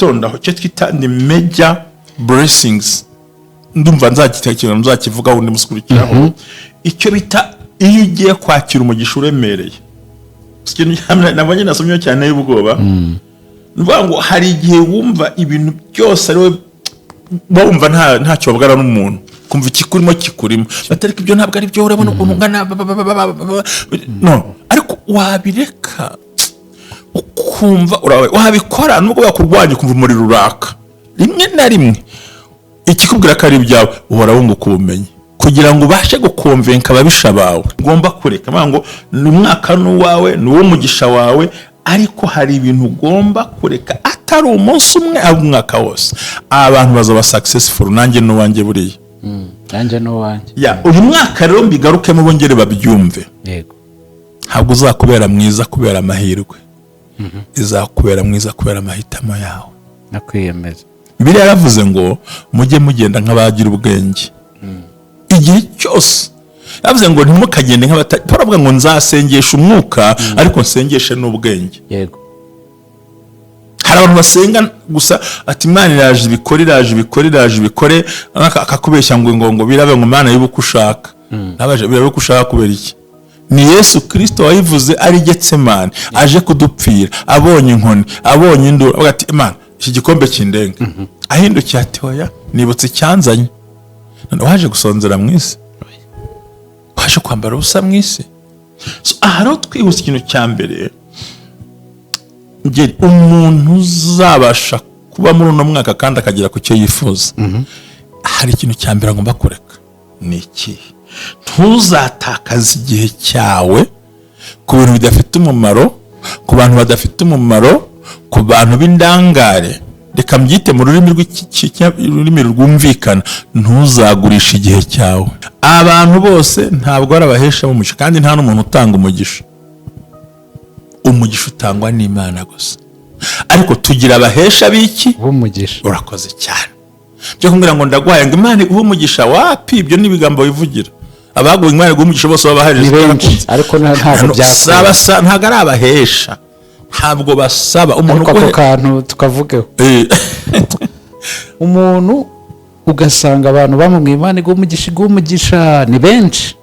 Tondaho icyo twita ni major blessings. Ndumva nzagitekereza, nzakivugaho undi munsi ukurikiraho. Icyo bita iyo ugiye kwakira umugisha uremereye. Si ikintu nabonye, nasomyeho cyane y'ubwoba. Ni ukuvuga ngo hari igihe wumva ibintu byose ari wowe, wumva ntacyo wabwara n'umuntu, kumva ikikurimo kikurimo, batariko ibyo ntabwo ari byo. Urabona ukuntu ungana ba- ba- ba- ba- ba- ba- no, ariko wabireka ukumva wabikora nubwo bakurwanya, ukumva umuriro uraka. Rimwe na rimwe ikikubwira ko ari ibyawe, uhora wunguka ubumenyi kugira ngo ubashe gukonvenka ababisha bawe. Ugomba kureka. Bavuga ngo ni umwaka n'uwawe, ni uw'umugisha wawe, ariko hari ibintu ugomba kureka, atari umunsi umwe, ahubwo umwaka wose. Abantu bazaba successful, nanjye n'uwanjye buriya. Nanjye n'uwanjye. Ya, uyu mwaka rero mbigarukemo bongere babyumve. Ntabwo uzakubera mwiza kubera amahirwe, izakubera mwiza kubera amahitamo yawe no kwiyemeza. Bibiliya yaravuze ngo mujye mugenda nk'abagira ubwenge igihe cyose. Yavuze ngo ntimukagende nk'abata. Paul avuga ngo nzasengesha umwuka, ariko nsengeshe n'ubwenge. Hari abantu basenga gusa, ati Imana iraje ibikore, iraje ibikore, iraje ibikore, akakubeshya ngo birabe, ngo Imana yibe uko ushaka. Nabaje birabe uko ushaka kubera iki? Ni Yesu Kirisito wayivuze ari Getsemani aje kudupfira, abonye inkoni, abonye induru, avuga ati: "Imana, iki gikombe kindenga." Ahindukiye ati: "Oya, nibutse icyanzanye." None waje gusonzera mu isi? Waje kwambara ubusa mu isi? So, aha rero twihuse, ikintu cya mbere ngeri umuntu uzabasha kuba muri uno mwaka kandi akagera ku cyo yifuza, hari ikintu cya mbere agomba kureka. Ni ikihe? Ntuzatakaze igihe cyawe ku bintu bidafite umumaro, ku bantu badafite umumaro, ku bantu b'indangare. Reka mbyite mu rurimi rurimi rwumvikana: ntuzagurishe igihe cyawe. Abantu bose ntabwo ari abahesha b'umugisha, kandi nta n'umuntu utanga umugisha. Umugisha utangwa n'Imana gusa, ariko tugira abahesha b'iki? B'umugisha. Urakoze cyane. Byo kumbwira ngo ndaguhaye, ngo Imana iguhe umugisha, wapi. Ibyo ni ibigambo wivugira. Abaguha Imana iguhe umugisha bose baba bahari? Ni benshi, ariko ntabwo byakunda. Ntabwo ari abahesha, ntabwo basaba umuntu Ariko ako kantu tukavugeho. Umuntu ugasanga abantu bamubwiye Imana iguha umugisha, iguha umugisha, ni benshi.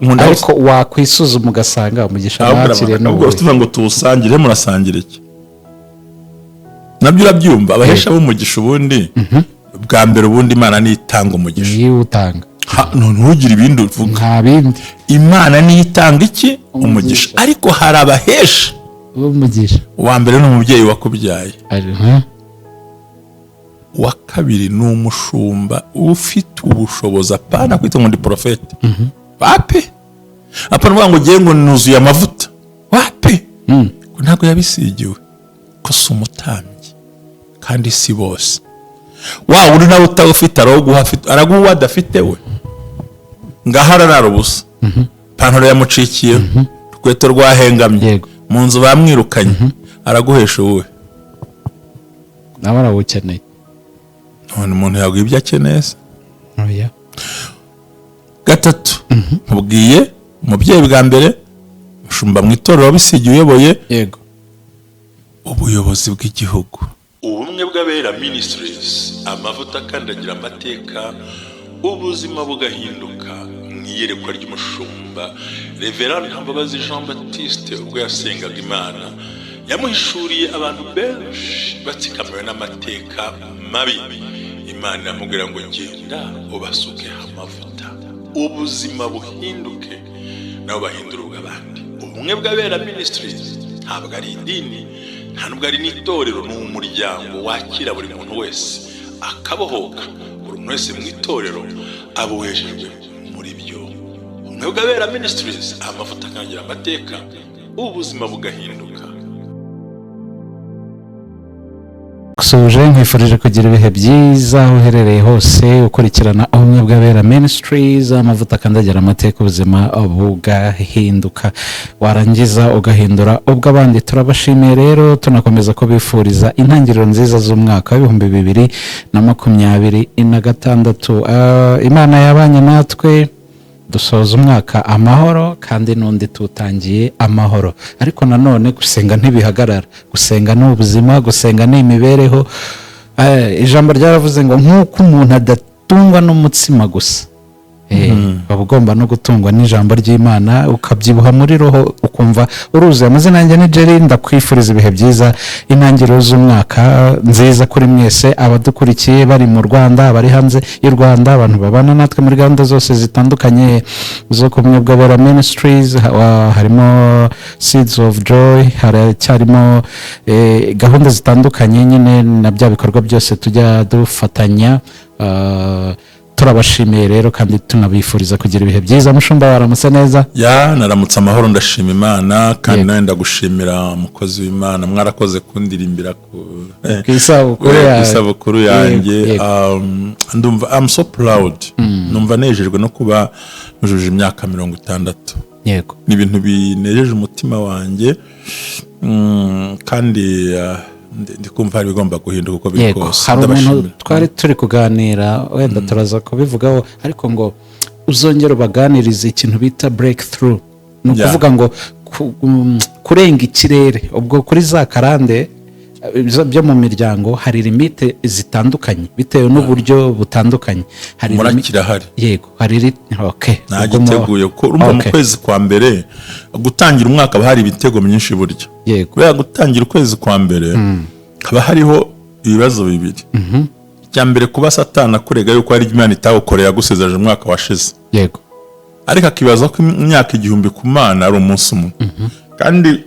Nkunda. Ariko wakwisuzuma ugasanga umugisha nakiriye ubwo n'ubuhe? Tuvuga ngo tuwusangire, murasangira iki? Nabyo urabyumva. Abahesha b'umugisha, ubundi bwa mbere, ubundi Imana niyo itanga umugisha. Niyo utanga. Ntugire ibindi uvuga. Nta bindi. Imana niyo itanga iki? Umugisha. Ariko hari abahesha b'umugisha. Uwa mbere ni umubyeyi wakubyaye. Uwa kabiri ni umushumba ufite ubushobozi. Apana kwita ngo ndi porofete, wapi. Apana uvuga ngo ugiye ngo nuzuye amavuta, wapi. Ko ntabwo yabisigiwe, ko si umutambyi, kandi si bose. Wa wundi nawe utawufite araguha, araguha uwo adafite. We ngaho ararara ubusa, ipantaro yamucikiye, urukweto rwahengamye, mu nzu bamwirukanye, araguhesha uwuhe? Nawe arawukeneye. None umuntu yaguha ibyo akeneye se? Oya. Gatatu, nkubwiye umubyeyi bwa mbere, umushumba mu itorero wabisigiye, uyoboye, ubuyobozi bw'igihugu. Ubumwe bw'Abera Ministries, amavuta akandagira amateka, ubuzima bugahinduka. Mu iyerekwa ry'umushumba Reverend Ntambabazi Jean Baptiste, ubwo yasengaga Imana, yamuhishuriye abantu benshi batsikamiwe n'amateka mabi. Imana iramubwira ngo: "Genda ubasukeho amavuta, ubuzima buhinduke, nabo bahindura ubw'abandi." Ubumwe bw'Abera Ministries ntabwo ari idini, nta nubwo ari n'itorero. Ni umuryango wakira buri muntu wese akabohoka. Buri muntu wese mu itorero abohejejwe muri byo. Ubumwe bw'Abera Ministries, amavuta akangira amateka, ubuzima bugahinduka. Gusuhuje, nkwifurije kugira ibihe byiza aho uherereye hose ukurikirana Ubumwe bw'Abera Ministries, amavuta akandagira amateka, ubuzima bugahinduka, warangiza ugahindura ubw'abandi. Turabashimiye rero, tunakomeza kubifuriza intangiriro nziza z'umwaka wa 2026. Imana yabanye natwe. Dusoza umwaka amahoro kandi n'undi tuwutangiye amahoro, ariko nanone gusenga ntibihagarara. Gusenga ni ubuzima, gusenga ni imibereho. Ijambo ryaravuze ngo nk'uko umuntu adatungwa n'umutsima gusa, waba ugomba no gutungwa n'ijambo ry'Imana, ukabyibuha muri roho, ukumva uruzuye. Amazina yanjye ni Jerry. Ndakwifuriza ibihe byiza, intangiriro z'umwaka nziza kuri mwese abadukurikiye bari mu Rwanda, abari hanze y'u Rwanda, abantu babana natwe muri gahunda zose zitandukanye zo kumwe bw'Abera Ministries. Harimo Seeds of Joy, haracyarimo gahunda zitandukanye nyine na bya bikorwa byose tujya dufatanya. Turabashimiye rero kandi tunabifuriza kugira ibihe byiza. Mushumba, waramutse neza? Ya, naramutse amahoro, ndashima Imana kandi nawe ndagushimira, umukozi w'Imana. Mwarakoze kundirimbira ku isabukuru ku yawe. isabukuru yanjye. Yego. Ndumva I'm so proud, numva nejejwe no kuba nujuje imyaka 60. Ni ibintu binejeje umutima wanjye. Kandi ndi kumva hari ibigomba guhinduka uko biri kose. Hari umuntu Ndabashimira. twari turi kuganira, wenda turaza kubivugaho, ariko ngo uzongere ubaganirize ikintu bita breakthrough, ni ukuvuga ngo kurenga ikirere. Ubwo kuri za karande byo mu miryango hari limite zitandukanye bitewe n'uburyo butandukanye. Hari Murakirahari. Yego, hari okay. Ubwo Nagiteguye ko urumva mu kwezi kwa mbere, gutangira umwaka haba hari ibitego byinshi burya. Kubera gutangira ukwezi kwa mbere haba hariho ibibazo bibiri. Icya mbere, kuba Satani akurega yuko hari Imana itagukoreye yagusezeraje umwaka washize, ariko akibaza ko imyaka 1000 ku Mana ari umunsi umwe, kandi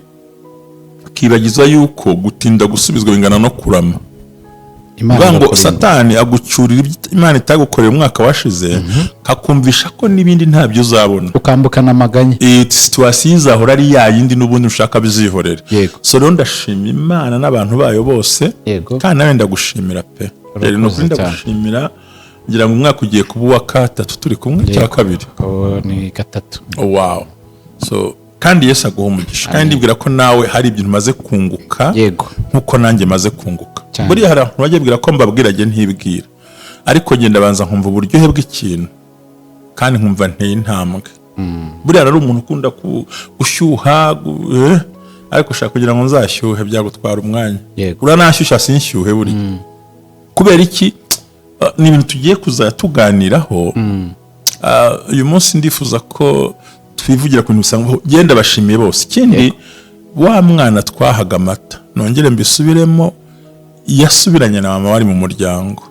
akibagiza yuko gutinda gusubizwa bingana no kurama. Imana Kuvuga ngo irakurinda. Satani agucyurira ibyo Imana itagukoreye umwaka washize, kakumvisha ko n'ibindi ntabyo uzabona. Ukambukana amaganya. Iyi situation izahora ari ya yindi n'ubundi ushaka bizihorera. So rero ndashima Imana n'abantu bayo bose. Kandi nawe ndagushimira pe. Rero ni ukuri Urakoze cyane. ndagushimira. Ngira ngo umwaka ugiye kuba uwa gatatu turi kumwe, cya kabiri? Ubu ni gatatu. Oh, wow. So kandi Yesu aguha umugisha, kandi ndibwira ko nawe hari ibintu umaze kunguka nkuko nanjye maze kunguka. Buriya hari abantu bajya bwira ko mbabwira jye ntibwira, ariko ngenda banza nkumva uburyohe bw'ikintu kandi nkumva nteye intambwe. Buriya rero umuntu ukunda gushyuha ariko ushaka kugira ngo nzashyuhe byagutwara umwanya. Uranashyushya sinshyuhe buriya. Kubera iki? Ni ibintu tugiye kuzajya tuganiraho. Uyu munsi ndifuza ko twivugira ku bintu bisanzwe. Genda bashimiye bose. Ikindi, wa mwana twahaga amata, nongere mbisubiremo, yasubiranye na mama wari mu muryango,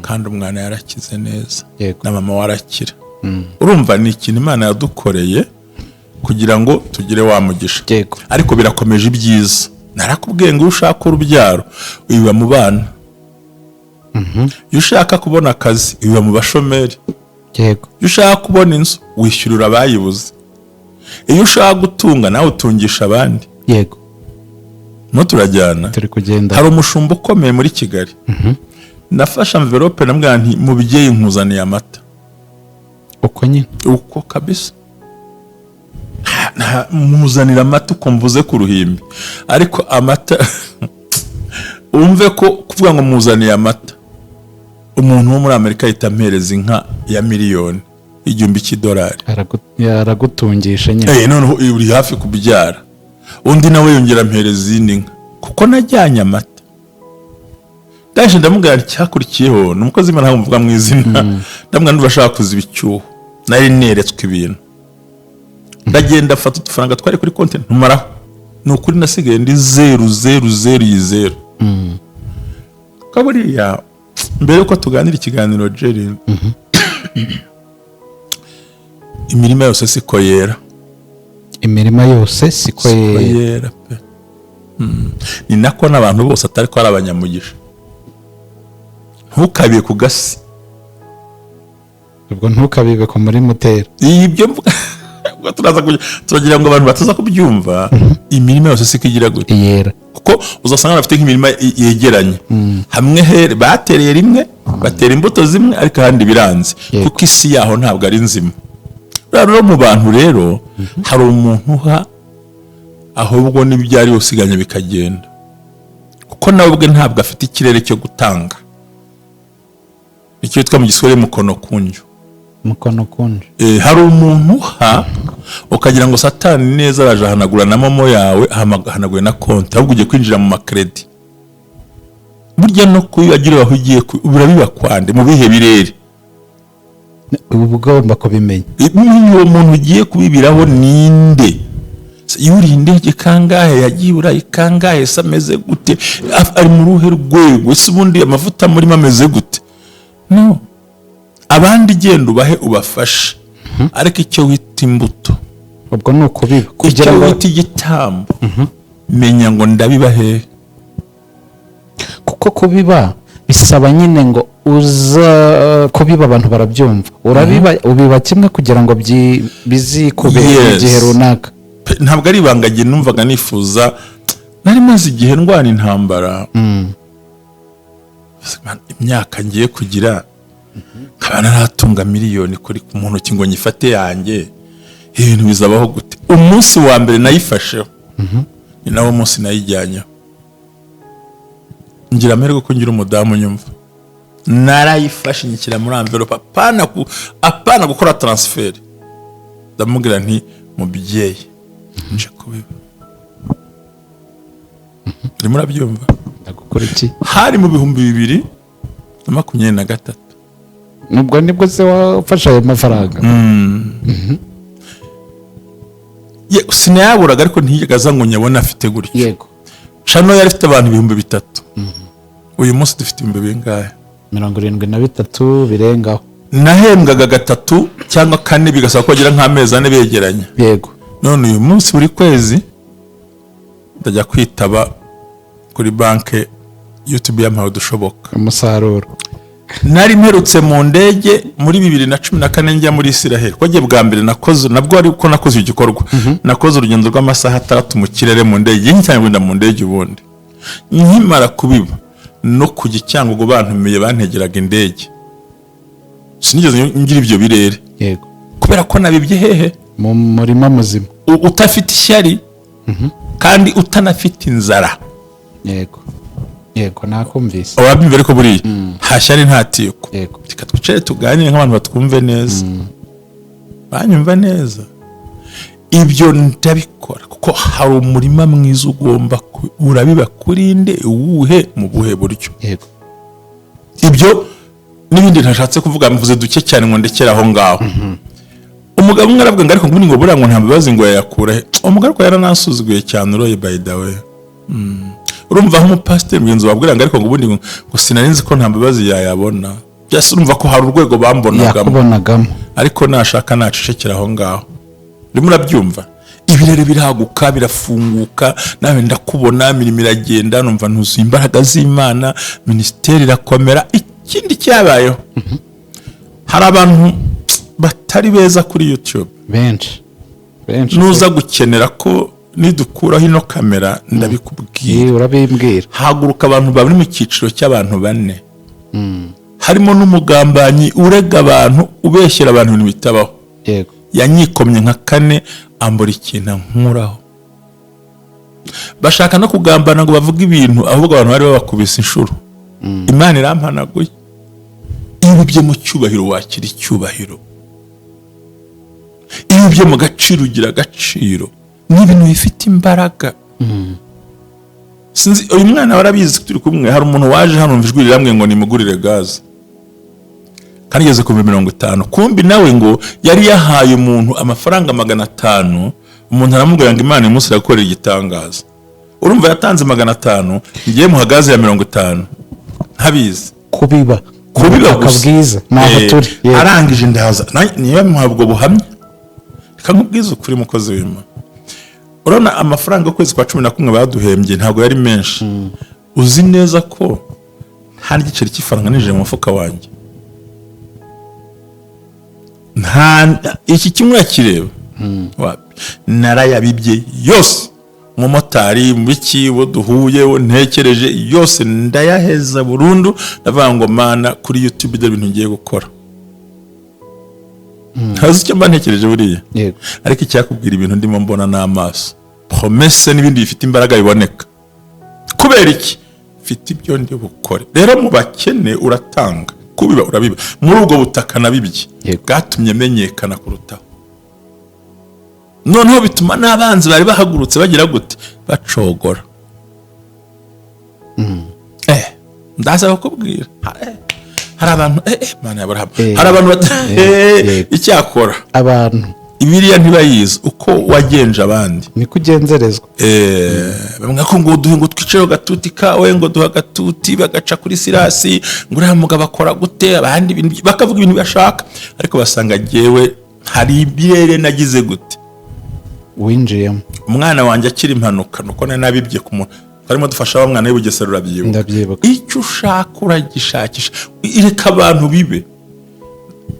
kandi umwana yarakize neza na mama we arakira. Urumva ni ikintu Imana yadukoreye kugira ngo tugire wa mugisha. Ariko birakomeje ibyiza. Narakubwiye ngo iyo ushaka urubyaro wiba mu bana, iyo ushaka kubona akazi wiba mu bashomeri, iyo ushaka kubona inzu wishyurira abayibuze, iyo ushaka gutunga nawe utungisha abandi. No turajyana. Turi kugenda. Hari umushumba ukomeye muri Kigali. Nafashe enveloppe, namubwira nti: "Mubyeyi, nkuzaniye amata." Uko nyine. Uko kabisa. Muzanira amata uko mvuze ku ruhimbi, ariko amata wumve ko kuvuga ngo muzaniye amata, umuntu wo muri Amerika ahita ampereza inka ya miliyoni 1000 cy'idolari. Aragutungisha nyine. Noneho uri hafi kubyara, undi nawe yongera ampereza izindi nka kuko najyanye amata. Ndaje ndamubwira nti icyakurikiyeho ni umukozi w'Imana, ntabwo mvuga mu izina. Ndamubwira niba ashaka kuziba icyuho nari neretswe ibintu. Ndagenda afata udufaranga twari kuri konti ntumaraho. Ni ukuri nasigaye ndi zeru zeru zeru iyi zeru. Kuko buriya mbere yuko tuganira ikiganiro, Jerry, imirima yose siko yera. Imirima yose siko Siko yera. yera pe. Ni nako n'abantu bose atari ko ari abanyamugisha. Ntukabiye ku gasi. Ubwo ntukabibe ku murima utera. Ibyo mvuga ubwo turaza turagira ngo abantu bataza kubyumva. Imirima yose siko igira gutya. Yera. Kuko uzasanga bafite nk'imirima yegeranye, hamwe batereye rimwe, batera imbuto zimwe, ariko ahandi biranze. Kuko isi yaho ntabwo ari nzima. Rero mu bantu rero hari umuntu uha ahubwo n'ibyo ari usiganye bikagenda, kuko nawe ubwe ntabwo afite ikirere cyo gutanga, icyo witwa mu Giswahili mukono kunju. Mukono kunje. Hari umuntu uha ukagira ngo Satani neza araje ahanagura na MoMo yawe, ahanaguye na konti, ahubwo ugiye kwinjira mu makredi. Burya no kuyagira aho ugiye urabiba kwande mu bihe birere? Uba ugomba kubimenya. Uwo muntu ugiye kubibiraho ninde? Yuriye indege kangahe? Yagiye i Burayi kangahe? Se ameze gute? Ari mu ruhe rwego? Ese ubundi amavuta murimo ameze gute? No abandi genda ubahe, ubafashe, ariko icyo wita imbuto, Ubwo ni ukubiba kugira icyo ngo wita igitambo, menya ngo ndabiba hehe. Kuko kubiba bisaba nyine ngo uza kubiba, abantu barabyumva, urabiba, ubiba kimwe kugira ngo bizikube mu gihe runaka. Ntabwo ari ibanga, njye numvaga nifuza, nari maze igihe ndwana intambara. Man, imyaka ngiye kugira nkaba naratunga miliyoni kuri mu ntoki ngo nyifate yanjye, ibintu bizabaho gute? Umunsi wa mbere nayifasheho ni nawo munsi nayijyanyeho. Ngira amahirwe ko ngira umudamu unyumva. Narayifashe nyishyira muri enveloppe, apana gukora transfert. Ndamubwira nti: "Mubyeyi, nje kubiba." Urimo urabyumva? Ndagukurikiye. Hari mu 2023. Nubwo nibwo se wafashe ayo mafaranga? Sinayaburaga, ariko ntiyigeze aza ngo nyabone afite gutyo. Channel yari ifite abantu 3000. Uyu munsi dufite ibihumbi bingahe? 73 birengaho. Nahembwaga gatatu cyangwa kane, bigasaba ko bagira nk'amezi 4 begeranya. None uyu munsi buri kwezi ndajya kwitaba kuri banki, YouTube yampaye udushoboka. Umusaruro. Nari mperutse mu ndege muri 2014 njya muri Israel, ko bwa mbere nakoze, nabwo ari ko nakoze igikorwa, nakoze urugendo rw'amasaha 6 mu kirere mu ndege nkitangira kugenda mu ndege. Ubundi nkimara kubiba no kujya i Cyangugu bantumiye, bantegeraga indege, sinigeze ngira ibyo birere. Kubera ko nabibye hehe? Mu murima muzima. Utafite ishyari kandi utanafite inzara. Yego, nakumvise. Wabyumva, ariko buriya nta shyari, nta tiku. Reka twicare tuganire nk'abantu batwumve neza, banyumva neza. Ibyo ndabikora kuko hari umurima mwiza ugomba urabiba kuri nde, uwuhe, mu buhe buryo? Ibyo n'ibindi ntashatse kuvuga, mvuze duke cyane ngo ndekere aho ngaho. Umugabo umwe aravuga ngo ariko ngo buriya ngo nta mbabazi ngo yayakura he? Umugabo ariko yaranasuzuguye cyane uroye, by the way. Urumva aho umupasiteri mugenzi wabwira ngo ariko ngo ubundi ngo sinari nzi ko nta mbabazi yayabona. Byose urumva ko hari urwego bambonagamo. Yakubonagamo. Ariko nashaka nacecekera aho ngaho. Urimo urabyumva, ibirere birahaguka, birafunguka, nawe ndakubona, imirimo iragenda, numva ntuzuye imbaraga z'Imana, minisiteri irakomera. Ikindi cyabayeho, hari abantu batari beza kuri YouTube. Benshi benshi. Nuza gukenera ko nidukuraho ino kamera ndabikubwira. Urabimbwira. Haguruka abantu bari mu cyiciro cy'abantu bane, harimo n'umugambanyi urega abantu, ubeshyera abantu ibintu bitabaho. Yanyikomye nka kane, ambura ikintu ankuraho. Bashaka no kugambana ngo bavuge ibintu, ahubwo abantu bari babakubise inshuro. Imana irampanaguye. Iyo ubibye mu cyubahiro wakira icyubahiro, iyo ubibye mu gaciro ugira agaciro. Ni ibintu bifite imbaraga. Sinzi uyu mwana warabizi, turi kumwe. Hari umuntu waje hano, ijwi riramwe ngo nimugurire gaze, kandi igeze ku 50,000. Kumbi nawe ngo yari yahaye umuntu amafaranga 500, umuntu aramubwira ngo Imana uyu munsi iragukorera igitangaza. Urumva yatanze 500, ngiye muha gaze ya 50 ntabizi. Kubiba. Kubiba Ubutaka gusa. bwiza ni aho turi. Yego. Arangije ndaza niba muha ubwo buhamya, reka nkubwize ukuri, mukozi w'Imana. Urabona amafaranga y'ukwezi kwa 11 baduhembye ntabwo yari menshi. Uzi neza ko nta n'igiceri cy'ifaranga ninjiye mu mufuka wanjye, nta iki kimwe urakireba. Wapi, narayabibye yose. Umumotari mu biki, uwo duhuye, uwo ntekereje, yose ndayaheza burundu. Ndavuga ngo: "Mana, kuri YouTube dore ibintu ngiye gukora." Ntazi icyo mba ntekereje buriya. Ariko icyakubwira ibintu ndimo mbona n'amaso, promesse n'ibindi bifite imbaraga biboneka. Kubera iki? Mfite ibyo ndi bukore. Rero mu bakene uratanga. Kubiba urabiba. Muri ubwo butaka nabibye bwatumye menyekana kurutaho. Noneho bituma n'abanzi bari bahagurutse bagira gute? Bacogora. Ndaza kukubwira. Hari abantu, Mana ya Aburahamu, hari abantu icyakora abantu Bibiliya ntibayizi uko wagenje abandi. Niko ugenzerezwa. Bamwe ko ngo duhe, ngo twicare gatuti kawe, ngo duhe agatuti, bagaca kuri Sirasi, ngo uriya mugabo akora gute, abandi bakavuga ibintu bashaka, ariko basanga jyewe hari ibirere nagize gute? Winjiyemo. Umwana wanjye akiri impanuka, nuko nari nabibye ku muntu twarimo dufasha wa mwana w'i Bugesera, urabyibuka? Ndabyibuka. Icyo ushaka uragishakisha. Reka abantu bibe.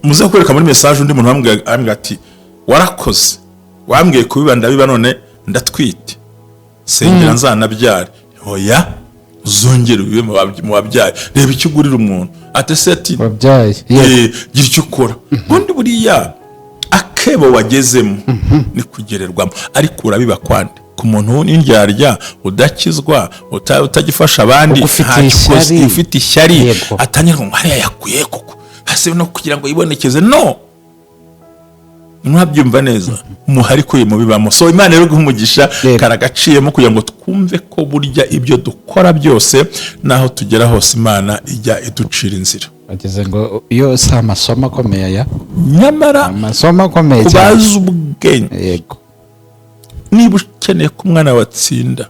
Muze kwereka muri message undi muntu wambwiye ati: "Warakoze, wambwiye kubiba ndabiba, none ndatwite, sengera nzanabyare." Oya, uzongere ubibe mu babyaye. Reba icyo ugurira umuntu, ati se, ati wabyaye, yego. Gira icyo ukora. Ubundi buriya akebo wagezemo ni kugererwamo, ariko urabiba kwande ku muntu w'indyarya, udakizwa, utagifasha abandi, Ugufitiye ntacyo ukoze, ishyari. ufite ishyari, atangira ngo hariya yakuye koko hasi no kugira ngo yibonekeze. No mwabyumva neza, muhari ko mubibamo. So Imana rero guha umugisha. Karagaciyemo kugira ngo twumve ko burya ibyo dukora byose n'aho tugera hose Imana ijya iducira inzira. Bageze ngo iyo si amasomo akomeye aya. Nyamara amasomo akomeye cyane. Kubaza ubwenge. Niba ukeneye ko umwana watsinda,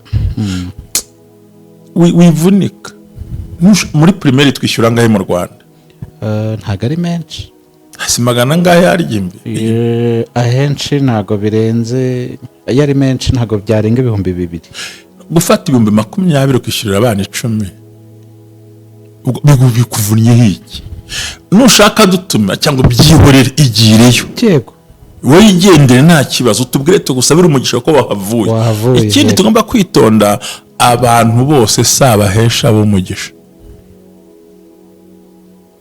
wivunika. Muri primaire twishyura angahe mu Rwanda? Ntabwo ari menshi. Si magana angahe harya imbi? Ahenshi ntabwo birenze, iyo ari menshi ntabwo byarenga 2000. Gufata 20,000 ukishyurira abana 10, ubwo bikuvunnyeho iki? Nushaka dutuma cyangwa byihorere, igireyo. Wowe igendere, nta kibazo, utubwire tugusabire umugisha ko wahavuye. Wahavuye, Ikindi tugomba kwitonda, abantu bose si abahesha b'umugisha.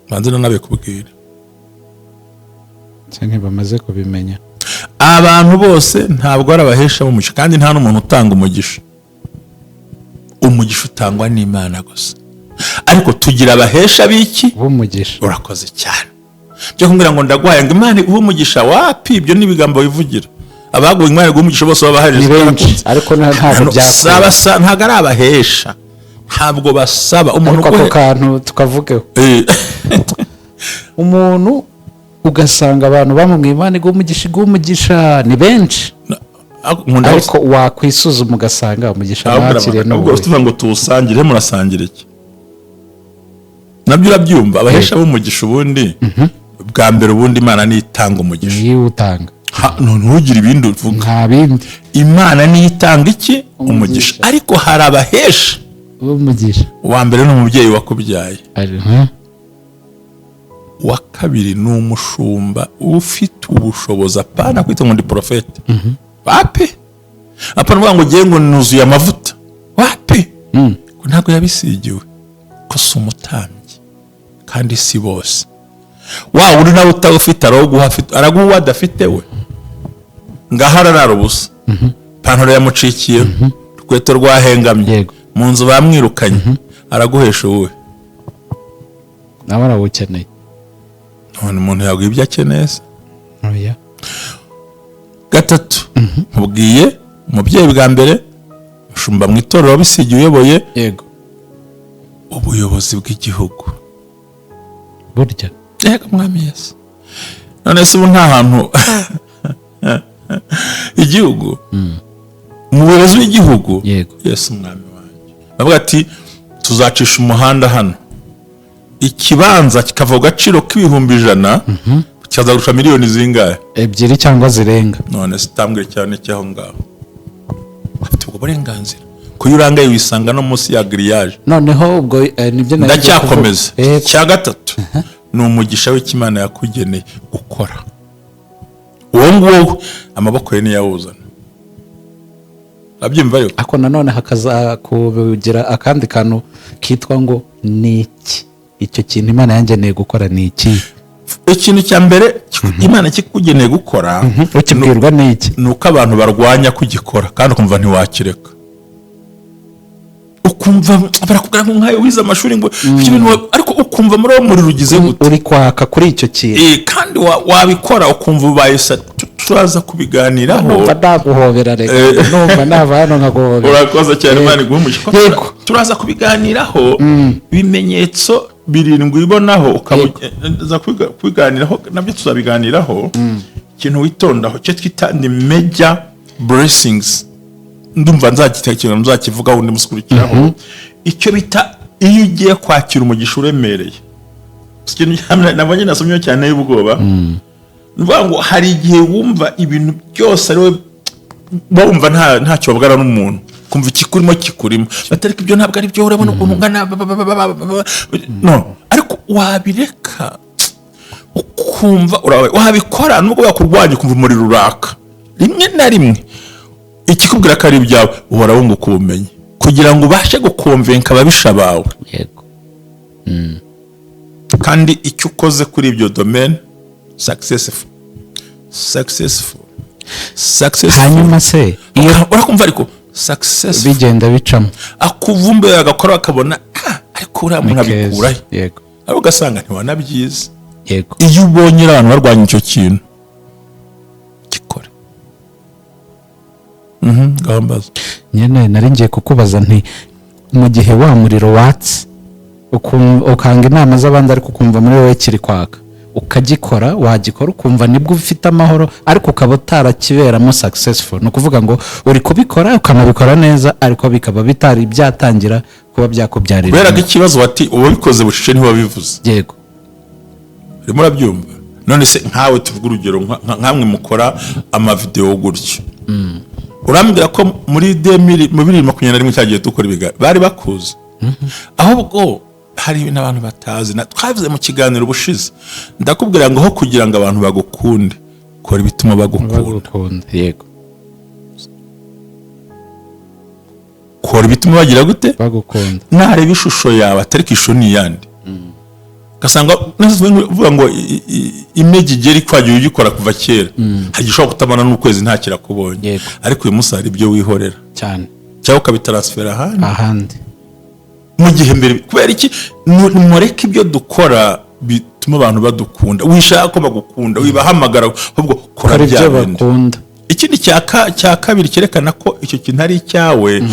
Banze nanabikubwira. Se ntibamaze kubimenya? Abantu bose ntabwo ari abahesha b'umugisha, kandi nta n'umuntu utanga umugisha. Umugisha utangwa n'Imana gusa, ariko tugira abahesha b'iki? B'umugisha. Urakoze cyane. Byo kumbwira ngo ndaguhaye ngo Imana iguhe umugisha, wapi, ibyo ni ibigambo wivugira. Abaguha Imana iguhe umugisha bose babahaje Ni benshi, ariko ntabwo byakunda. Ntabwo ari abahesha, ntabwo basaba umuntu Ariko ako kantu tukavugeho. Umuntu ugasanga abantu bamubwiye Imana iguhe umugisha, iguhe umugisha, ni benshi. Nkunda. Ariko wakwisuzuma ugasanga umugisha mwakiriye Ubwo n'ubuhe? Tuvuga ngo tuwusangire, murasangira iki? Nabyo urabyumva. Abahesha b'umugisha, ubundi bwa mbere, ubundi Imana niyo itanga umugisha. Niyo utanga. Ntugire ibindi uvuga. Nta bindi. Imana niyo itanga iki? Umugisha. Umugisha. Ariko hari abahesha b'umugisha. Uwa mbere ni umubyeyi wakubyaye. Uwa kabiri ni umushumba ufite ubushobozi, apana kwita ngo ndi porofete, wapi, apana uvuga ngo ugiye ngo nuzuye amavuta, wapi. Ko ntabwo yabisigiwe, ko si umutambyi, kandi si bose. Wa wundi nawe utawufite araguha, araguha uwo adafite. We ngaho ararara ubusa, ipantaro yamucikiyeho, urukweto rwahengamye, mu nzu bamwirukanye, araguhesha uwuhe? Nawe arawukeneye. None umuntu yaguha ibyo akeneye se? Oya. Gatatu, nkubwiye umubyeyi bwa mbere, umushumba mu itorero wabisigiye uyoboye, ubuyobozi bw'igihugu. Burya? Yego, Mwami Yesu. None se ubu nta hantu igihugu, mu buyobozi bw'igihugu? Yesu Umwami wanjye, bavuga ati: "Tuzacisha umuhanda hano," ikibanza kikava ku gaciro k'100,000 kikazagurishwa miliyoni zingahe? 2 cyangwa zirenga. None se utambwira cyane cy'aho ngaho afite ubwo burenganzira? Ko iyo urangaye wisanga no munsi ya grillage. Noneho ubwo nibyo nari ngiye kuvuga. Ndacyakomeza. Cya gatatu ni umugisha w'Imana yakugeneye gukora. Uwo nguwo amaboko ye niyo awuzana, urabyumva yuko Ariko nanone hakaza kugira akandi kantu kitwa ngo ni iki? Icyo kintu Imana yangeneye gukora ni iki? Ikintu cya mbere Imana kikugeneye gukora, Ukibwirwa n'iki? ni uko abantu barwanya kugikora, kandi ukumva ntiwakireka. Ukumva Ukumva barakubwira ngo nkayo wize amashuri, ngo ibyo bintu ariko ukumva muri uwo muriro ugize gute? Uri kwaka kuri icyo kintu. Kandi wabikora ukumva ubaye turaza kubiganiraho. Numva naguhobera, reka numva nava hano nkaguhobera. Urakoze cyane, Imana iguhe umugisha. Turaza kubiganiraho, ibimenyetso birindwi ubonaho ukaba uza kubiganiraho, nabyo tuzabiganiraho. Ikintu witondaho icyo twita ni major blessings, ndumva nzagitekereza, nzakivugaho undi munsi ukurikiraho. Icyo bita iyo ugiye kwakira umugisha uremereye. Si ikintu nabonye nasomyeho cyane y'ubwoba. Ni ukuvuga ngo hari igihe wumva ibintu byose ari wowe, wumva ntacyo babwara n'umuntu, kumva ikikurimo kikurimo, batari ibyo, ntabwo ari byo, urabona ukuntu ungana ba- ba- ba- ba- ba- ba- no, ariko wabireka ukumva wabikora nubwo bakurwanya, ukumva umuriro uraka. Rimwe na rimwe ikikubwira ko ari ibyawe, uhora wunguka ubumenyi kugira ngo ubashe gukonvenka ababisha bawe. Kandi icyo ukoze kuri ibyo domaine, successful, successful, successful. Hanyuma se iyo Urakumva ariko successful bigenda bicamo, akuvumbuye agakora, akabona, ah, ariko uriya muntu ni keza. abikurahe? Ariko ugasanga ntiwanabyize. Iyo ubonye abantu barwanya icyo kintu, gikore. Ngaho mbaza. Nyine nari ngiye kukubaza nti mu gihe wa muriro watse, ukanga inama z'abandi, ariko ukumva muri wowe kiri kwaka, ukagikora, wagikora ukumva nibwo ufite amahoro, ariko ukaba utarakiberamo successful, ni ukuvuga ngo uri kubikora ukanabikora neza, ariko bikaba bitari byatangira kuba byakubyarira Kubera ko ikibazo wati uwabikoze bucece ntiwabivuze. Urimo urabyumva? None se nkawe, tuvuge urugero, nkamwe mukora amavidewo gutyo, urambwira ko muri 2000, mu 2021 cyagiye dukora ibiganiro, bari bakuzi? Ahubwo hari ibintu abantu batazi twavuze mu kiganiro ubushize, ndakubwira ngo aho kugira ngo abantu bagukunde, kora ibituma bagukunda. Bagukunda, yego. Kora ibituma bagira gute? Bagukunda. Nareba ishusho yawe, atari ko ishusho ni iyande, ugasanga uvuga ngo image igera ikwagiye ugikora kuva kera, hari igihe ushobora kutabona n'ukwezi nta kirakubonye. Ariko uyu munsi hari ibyo wihorera cyangwa ukabitaransifera ahandi. Ahandi. Mu gihe mbere, kubera iki? Mureke ibyo dukora bituma abantu badukunda. Wishaka ko bagukunda, wibahamagara, ahubwo kora kora bya ibyo bindi. Bakunda. Ikindi cya kabiri cyerekana ko icyo kintu ari icyawe,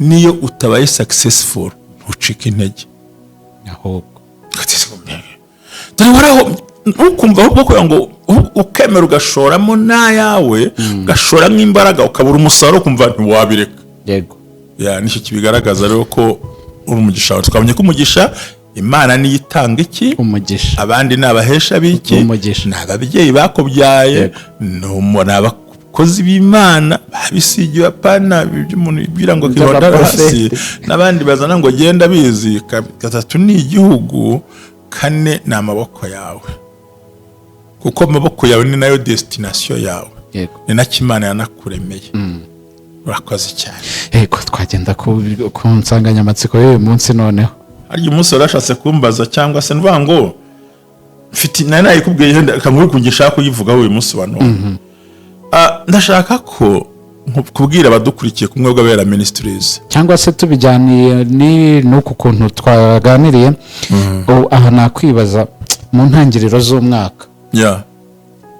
niyo utabaye successful ntucike intege. Ahubwo Dore waraho, ntukumva, ahubwo kugira ngo ukemera ugashoramo n'ayawe, ugashoramo imbaraga, ukabura umusaruro, ukumva ntiwabireka. Ya, nicyo kibigaragaza rero ko uri umugisha wawe. Twabonye ko umugisha, Imana niyo itanga iki? Umugisha. Abandi ni abahesha b'iki? Umugisha. Ni ababyeyi bakubyaye, ni abakozi b'Imana babisigiwe, apana ibyo umuntu yibwira ngo kibona hasi. By'abaprofeti. N'abandi bazana ngo genda bizi. Gatatu ni igihugu, kane ni amaboko yawe, kuko amaboko yawe ni nayo destination yawe. Ni nacyo Imana yanakuremeye. Urakoze cyane. Yego, twagenda ku nsanganyamatsiko y'uyu munsi noneho. Harya umunsi warashatse kumbaza, cyangwa se nuvuga ngo mfite nari nayikubwiye, reka nkubwire ushaka kuyivugaho uyu munsi wa none. Ndashaka ko kubwira abadukurikiye kumwe bw'Abera Ministries. Cyangwa se tubijyaniye n'uku kuntu twaganiriye ubu, aha nakwibaza mu ntangiriro z'umwaka,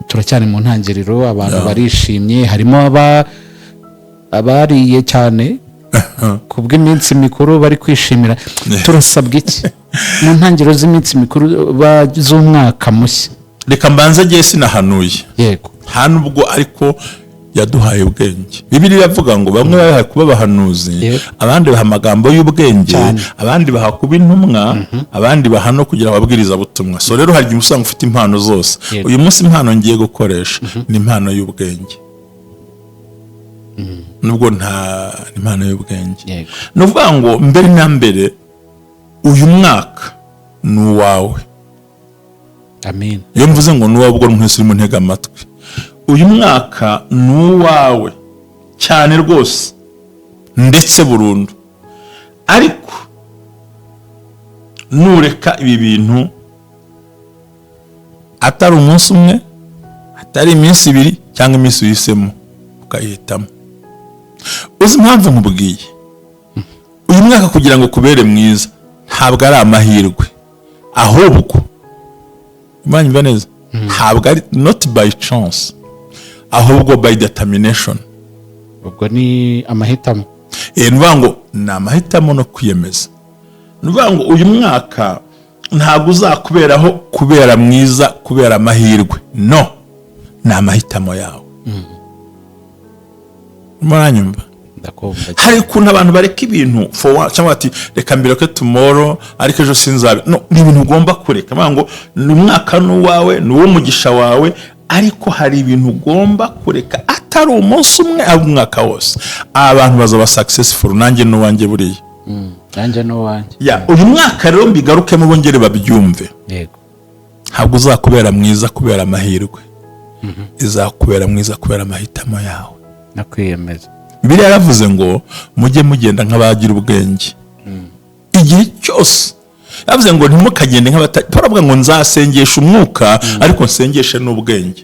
turacyari mu ntangiriro, abantu barishimye, harimo abariye cyane ku bw'iminsi mikuru bari kwishimira. Turasabwa iki mu ntangiriro z'iminsi mikuru z'umwaka mushya? Reka mbanze, ngiye sinahanuye. Nta nubwo, ariko yaduhaye ubwenge. Bibiliya iravuga ngo bamwe bahaye kuba abahanuzi, abandi baha amagambo y'ubwenge, abandi baha kuba intumwa, abandi baha no kugira ababwirizabutumwa. So rero hari igihe usanga ufite impano zose. Uyu munsi impano ngiye gukoresha ni impano y'ubwenge, nubwo nta impano y'ubwenge. Ni ukuvuga ngo mbere na mbere uyu mwaka ni uwawe. Amen. Iyo mvuze ngo ni uwawe, ubwo mwese urimo ntega amatwi, uyu mwaka ni uwawe cyane rwose, ndetse burundu. Ariko nureka ibi bintu, atari umunsi umwe, atari iminsi 2 cyangwa iminsi uhisemo ukayihitamo. Uzi impamvu nkubwiye uyu Mwaka kugira ngo kubere mwiza ntabwo ari amahirwe, ahubwo imana neza, ntabwo ari not by chance, ahubwo by determination. Ubwo ni amahitamo. Ni ukuvuga ngo ni amahitamo no kwiyemeza. Ni ukuvuga ngo uyu mwaka ntabwo uzakuberaho kubera mwiza kubera amahirwe, no ni amahitamo yawe. Muranyumva? Ndakumva. Hari ukuntu abantu bareka ibintu for one, cyangwa ati reka mbireke tomorrow, ariko ejo sinzabe. No, ni ibintu ugomba kureka. Bavuga ngo ni umwaka n'uwawe, ni uw'umugisha wawe, ariko hari ibintu ugomba kureka, atari umunsi umwe, ari umwaka wose. Abantu bazaba successful, nanjye n'uwanjye buriya. Nanjye n'uwanjye. Ya, uyu mwaka rero mbigarukemo bongere babyumve. Ntabwo uzakubera mwiza kubera amahirwe, izakubera mwiza kubera amahitamo yawe no kwiyemeza. Bibiliya yaravuze ngo mujye mugenda nk'abagira ubwenge igihe cyose. Yavuze ngo ntimukagende nk'abata. Paul avuga ngo nzasengesha umwuka, ariko nsengeshe n'ubwenge.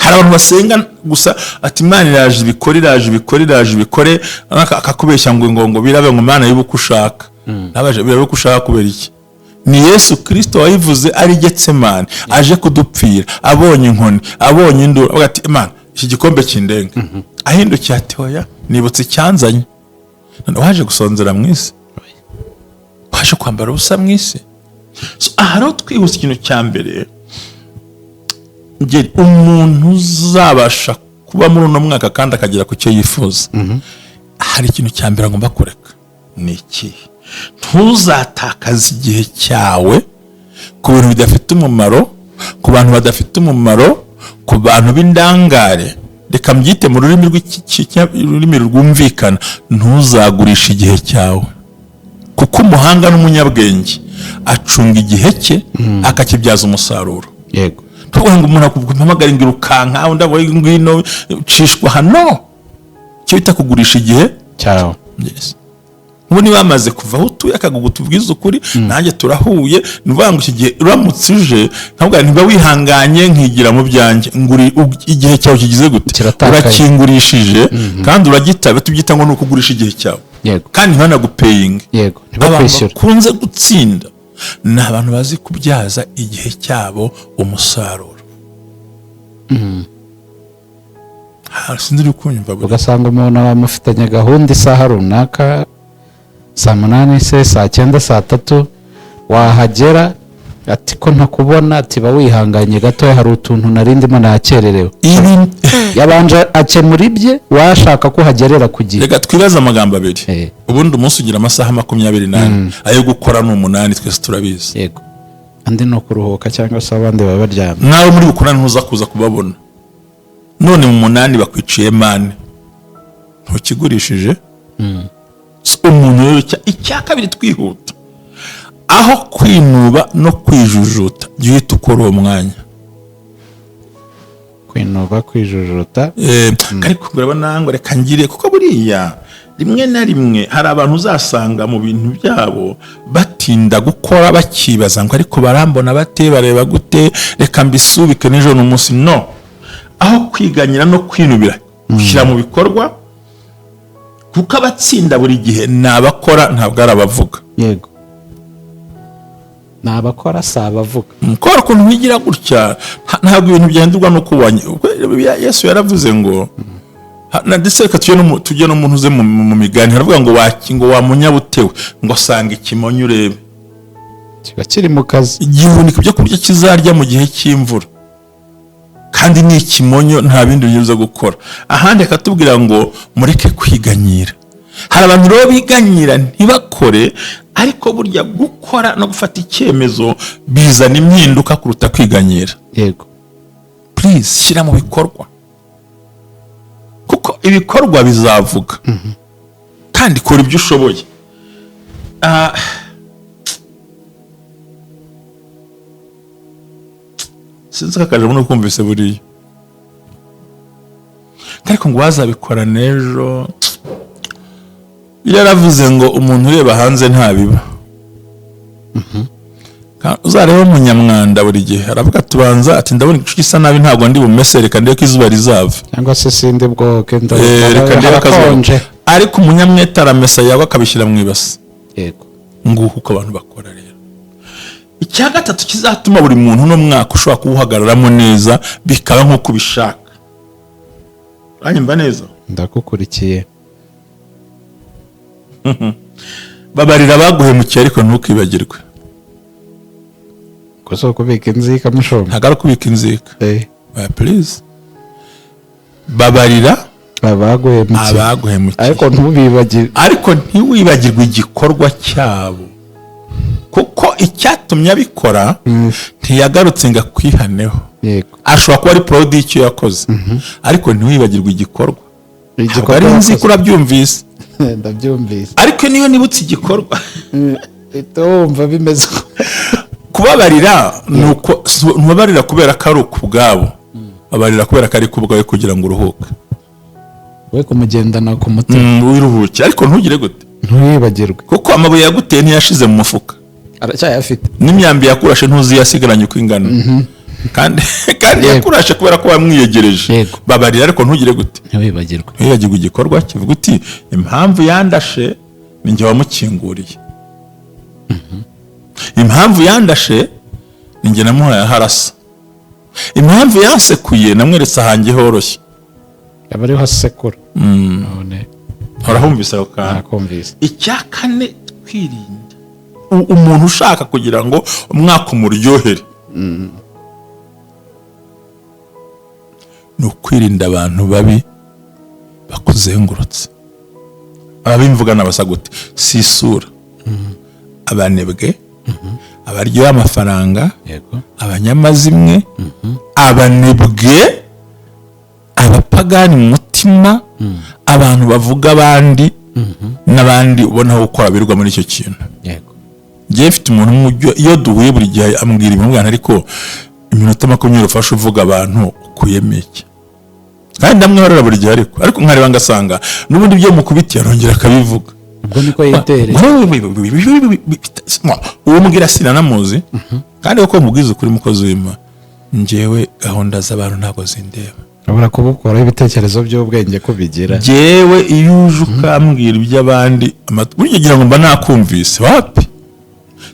Hari abantu basenga gusa, ati Imana iraje ibikore, iraje ibikore, iraje ibikore, akakubeshya ngo birabe, ngo Imana y'uko ushaka. Nabaje, birabe uko ushaka kubera iki? Ni Yesu Kirisito wayivuze ari Getsemani aje kudupfira, abonye inkoni, abonye induru, avuga ati Imana, iki gikombe kindenga. Ahindukiye ati oya, nibutse icyanzanye. None waje gusonzera mu isi, waje kwambara ubusa mu isi. So, aha rero twihuse, ikintu cya mbere, umuntu uzabasha kuba muri uno mwaka kandi akagera ku cyo yifuza, hari ikintu cya mbere agomba kureka. Ni ikihe? Ntuzatakaze igihe cyawe ku bintu bidafite umumaro, ku bantu badafite umumaro, ku bantu b'indangare. Reka mbyite mu rurimi rurimi rwumvikana: ntuzagurishe igihe cyawe, kuko umuhanga n'umunyabwenge acunga igihe cye akakibyaza umusaruro. Tuvuga ngo umuntu akumpamagara ngo irukanka, undi avuga ngwino cishwa hano, icyo bita kugurisha igihe cyawe. Yes. Ubu niba bamaze kuva aho utuye akagugu, tubwize ukuri, nanjye turahuye. Ni ukuvuga ngo iki gihe uramutse uje nkavuga ntiba wihanganye nkigira mu byanjye, nguri igihe cyawe kigize gute? Kiratakaye. Urakingurishije kandi uragitaba, tubyita ngo ni ukugurisha igihe cyawe. Kandi ntibanagupeyinge. Abantu Ntibakwishyure. bakunze gutsinda ni abantu bazi kubyaza igihe cyabo umusaruro. Sinzi uri kunyumva buriya. Ugasanga umuntu bamufitanye gahunda isaha runaka, saa 8 se, saa 9, saa 3, wahagera ati ko ntakubona, ati ba wihanganye gatoya, hari utuntu nari ndimo nakererewe. Ibi Yabanje akemura ibye, washaka ko uhagerera ku gihe. Reka twibaze amagambo abiri. Ubundi umunsi ugira amasaha 24, ayo gukora ni 8, twese turabizi. Yego, andi ni ukuruhuka cyangwa se abandi baba baryamye. Nawe muri bukorane ntuza kuza kubabona, none mu 8 bakwiciye mane, ntukigurishije. So, umuntu rero icya kabiri twihuta, aho kwinuba no kwijujuta, jya uhita ukora uwo mwanya. Kwinuba, kwijujuta. Ariko urabona ngo reka ngire, kuko buriya rimwe na rimwe hari abantu uzasanga mu bintu byabo batinda gukora, bakibaza ngo ariko barambona bate, bareba gute, reka mbisubike n'ejo ni umunsi. No aho kwiganyira no kwinubira, shyira mu bikorwa, kuko abatsinda buri gihe ni abakora, ntabwo ari abavuga. Yego, ni abakora, si abavuga. Kubera ukuntu wigira gutya, ntabwo ibintu byahindurwa no kubanye. Yesu yaravuze ngo ndetse reka tujye no mu ntuze mu migani, haravuga ngo ngo wa munyabutewe, ngo sanga ikimonyo urebe. Kiba kiri mu kazi. Gihunika ibyo kurya kizarya mu gihe cy'imvura, kandi ni ikimonyo, nta bindi biza gukora. Ahandi akatubwira ngo mureke kwiganyira. Hari abantu rero biganyira ntibakore, ariko burya gukora no gufata icyemezo bizana impinduka kuruta kwiganyira. Please, shyira mu bikorwa, kuko ibikorwa bizavuga, kandi kora ibyo ushoboye. Sinzi ko akajamo no kumvise buriya, ariko ngo wazabikora n'ejo. Yaravuze ngo umuntu ureba hanze ntabiba. Uzarebe umunyamwanda buri gihe aravuga, tubanza ati ndabona igicu gisa nabi, ntabwo ndi bumese, reka ndebe ko izuba rizava. Cyangwa se sindi bwoge. Reka ndebe akazuba. Harakonje. Ariko umunyamwete aramesa yawe akabishyira mu ibasi. Nguko uko abantu bakora. Rero icya gatatu kizatuma buri muntu uno mwaka ushobora kuwuhagararamo neza, bikaba nk'uko ubishaka, uranyumva neza? Ndagukurikiye. Babarira abaguhemukiye, ariko ntukibagirwe. Gusa kubika inzika, mushumba? Ntabwo ari ukubika inzika. Oya, please, babarira abaguhemukiye, abaguhemukiye, ariko ntubibagire. Ariko ntiwibagirwe igikorwa cyabo, kuko icyatumye abikora ntiyagarutse ngo akwihaneho. Ashobora kuba ari proud y'icyo yakoze, ariko ntiwibagirwe igikorwa. Ntabwo Igikorwa ari inzika. yakoze. Urabyumvise? Ndabyumvise. Ariko niyo nibutse igikorwa, Uhita wumva bimeze uko. Kubabarira ni uko ntubabarira kubera ko ari ukubwabo, babarira kubera ko ari kubwawe, kugira ngo uruhuke. We kumugendana ku mutima. Wiruhuke, ariko ntugire gute? Ntiwibagirwe. Kuko amabuye yaguteye ntiyashize mu mufuka. Aracyayafite. N'imyambi yakurashe ntuzi yasigaranye uko ingana, kandi yakurashe kubera ko wamwiyegereje. Babarira, ariko ntugire gute? Ntiwibagirwe. Ntiwibagirwe igikorwa kivuga uti: "Impamvu yandashe ni njye wamukinguriye, impamvu yandashe ni njye namuhaye aho arasa, impamvu yansekuye namweretse ahanjye horoshye." Aba ariho asekura none. Urahumvise ako kantu? Nakumvise. Icya kane, twirinda umuntu ushaka kugira ngo umwaka umuryohere, ni ukwirinda abantu babi bakuzengurutse. Ababimvuga nabasa gute? Si isura, abanebwe, abaryoha amafaranga, abanyamazimwe, abanebwe, abapagani mu mutima, abantu bavuga abandi n'abandi ubona ko birirwa muri icyo kintu. Njyewe mfite umuntu umwe iyo duhuye buri gihe ambwira ibintu, ariko iminota 20 ufashe uvuga abantu ukuyemo iki? Kandi ndamwihorera buri gihe, ariko nkareba ngasanga n'ubundi ibyo mukubitiye arongera akabivuga. Ubwo niko yitereye. Uwo mbwira sinanamuzi, kandi kuko mubwiza ukuri, mukozi w'Imana, njyewe gahunda z'abantu ntabwo zindeba. Urabura kubukuraho ibitekerezo by'ubwenge ko bigira. Njyewe iyo uje ukambwira iby'abandi, burya ngira ngo mba nakumvise, wapi.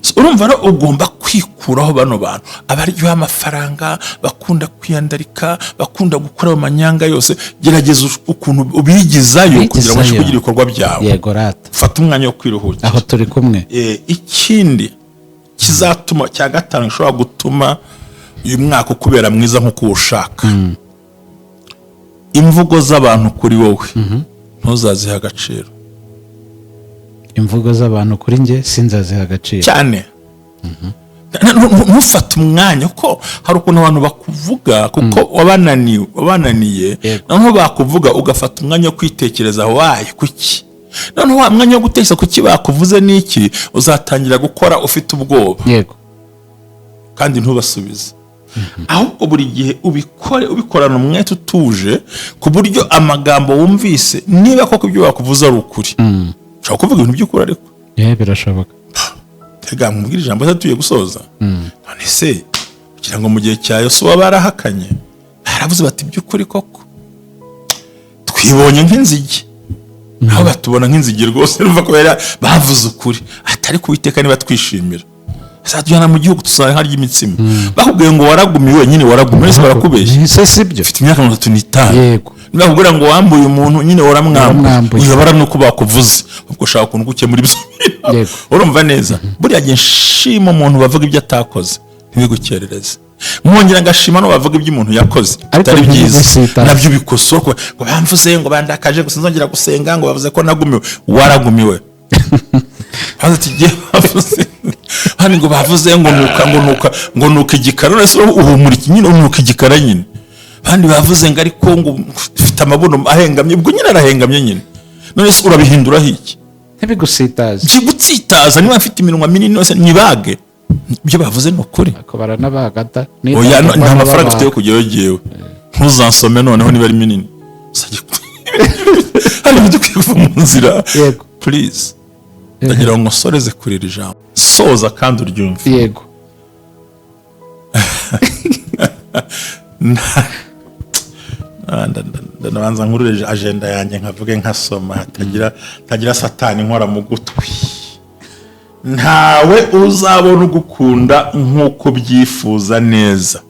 So, urumva rero ugomba kwikuraho bano bantu abaryoha amafaranga, bakunda kwiyandarika, bakunda gukora ayo manyanga yose. Gerageza ukuntu ubigizayo kugira ngo ubashe Ubigizayo. kugira ibikorwa byawe. Yego rata. Fata umwanya wo kwiruhukira. Aho turi kumwe. Ikindi kizatuma, cya gatanu gishobora gutuma uyu mwaka ukubera mwiza nk'uko uwushaka: imvugo z'abantu kuri wowe ntuzazihe agaciro. Imvugo z'abantu kuri njye sinzaziha agaciro. Cyane. Ntufate umwanya, kuko hari ukuntu abantu bakuvuga kuko wabananiye, wabananiye. Noneho bakuvuga ugafata umwanya wo kwitekereza wayi kuki. Noneho wa mwanya wo gutekereza kuki bakuvuze n'iki, uzatangira gukora ufite ubwoba. Kandi ntubasubize, ahubwo buri gihe ubikore ubikorana umwete utuje, ku buryo amagambo wumvise, niba koko ibyo bakuvuze ari ukuri, ushobora kuvuga ibintu by'ukuri ariko Birashoboka. Tega mubwire ijambo se, tugiye gusoza. None se kugira ngo mu gihe cya Yosuwa barahakanye, baravuze bati: "By'ukuri koko twibonye nk'inzige," aho batubona nk'inzige rwose. Urumva ko bavuze ukuri, atari ku Uwiteka niba twishimira azatujyana mu gihugu tuzajya harya imitsima. Bakubwiye ngo waragumiwe nyine, waragumiwe, ese barakubeshya? Se si byo? Ufite imyaka 35. Nibakubwira ngo wambuye umuntu nyine, waramwambuye. Waramwambuye. Uyobora nuko bakuvuze, ubwo ushaka ukuntu gukemura ibyo bintu. Urumva neza, buriya gihe nshima umuntu bavuga ibyo atakoze, ntibigukerereze. Mwongera ngashima no bavuga ibyo umuntu yakoze Ariko bitari byiza, ntibigusitaze. nabyo bikosora. Ngo bamvuze ngo bandakaje gusa, nzongera gusenga, ngo bavuze ko nagumiwe. Waragumiwe. Bavuze ati "Jye bavuze hano ngo bavuze ngo nuka, ngo nuka, ngo nuka igikara." None se uhumura iki nyine? Unuka igikara nyine. Abandi bavuze ngo ariko ngo ufite amabuno ahengamye, ubwo nyine arahengamye nyine. None se urabihinduraho iki? Ntibigusitaze. Kigutsitaza. Niba mfite iminwa minini yose nyibage, ibyo bavuze ni ukuri. Ako baranabagata. Oya, nta mafaranga ufite yo kujyayo. Jyewe ntuzansome noneho niba ari minini. Hari ibintu dukwiye kuva mu nzira. Please, ndagira ngo nkosoreze kuri iri jambo, soza kandi uryumve. Ndabanza nkurure agenda yanjye, nkavuge, nkasoma, hatagira Satani nkora mu gutwi. Ntawe uzabona ugukunda nk'uko ubyifuza neza.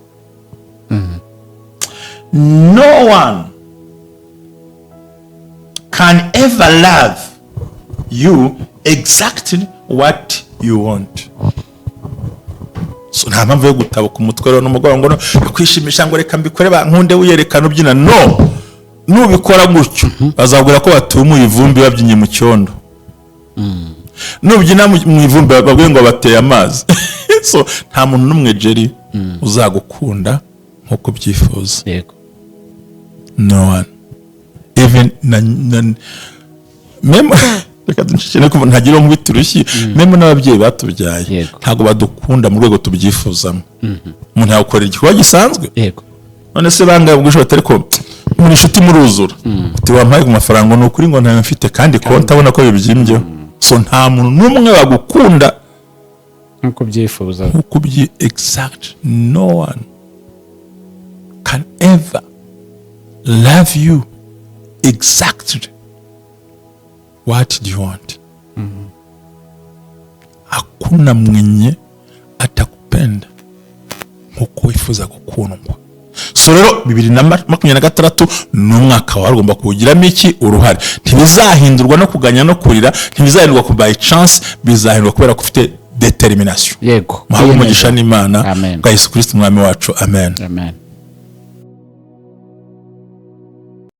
No one can ever love you exactly what you want. So, nta mpamvu yo gutabuka umutwe rero n'umugoroba ngo no kwishimisha, ngo reka mbikore bankunde, wiyerekana ubyina. No nubikora gutyo, bazabwira ko batumuye ivumbi babyinnye mu cyondo. Nubyina mu ivumbi, bababwiye ngo bateye amazi. So nta muntu n'umwe, Jerry, uzagukunda nk'uko ubyifuza. No one, even na même, reka duceceke ko ntagira uwo nkubita urushyi, même n'ababyeyi batubyaye ntabwo badukunda mu rwego tubyifuzamo. Umuntu yagukorera igikorwa gisanzwe. None se bangaye ubwo ushobora, ariko muri inshuti muruzura, uti: "Wampaye ku mafaranga?" Ni ukuri ngo ntayo mfite, kandi konti abona ko bibyimbyeho. So nta muntu n'umwe wagukunda nk'uko ubyifuza. Nkuko ubyi exact. No one can ever love you exactly what do you want. Hakuna mwenye atakupenda nkuko wifuza gukundwa. So rero 2026 ni umwaka wawe, ugomba kuwugiramo iki? Uruhare. Ntibizahindurwa no kuganya no kurira, ntibizahindurwa ku by chance, bizahindurwa kubera ko ufite determination. Muhabwe umugisha n'Imana Amen. bwa Yesu Kristo Umwami wacu. Amen. Amen.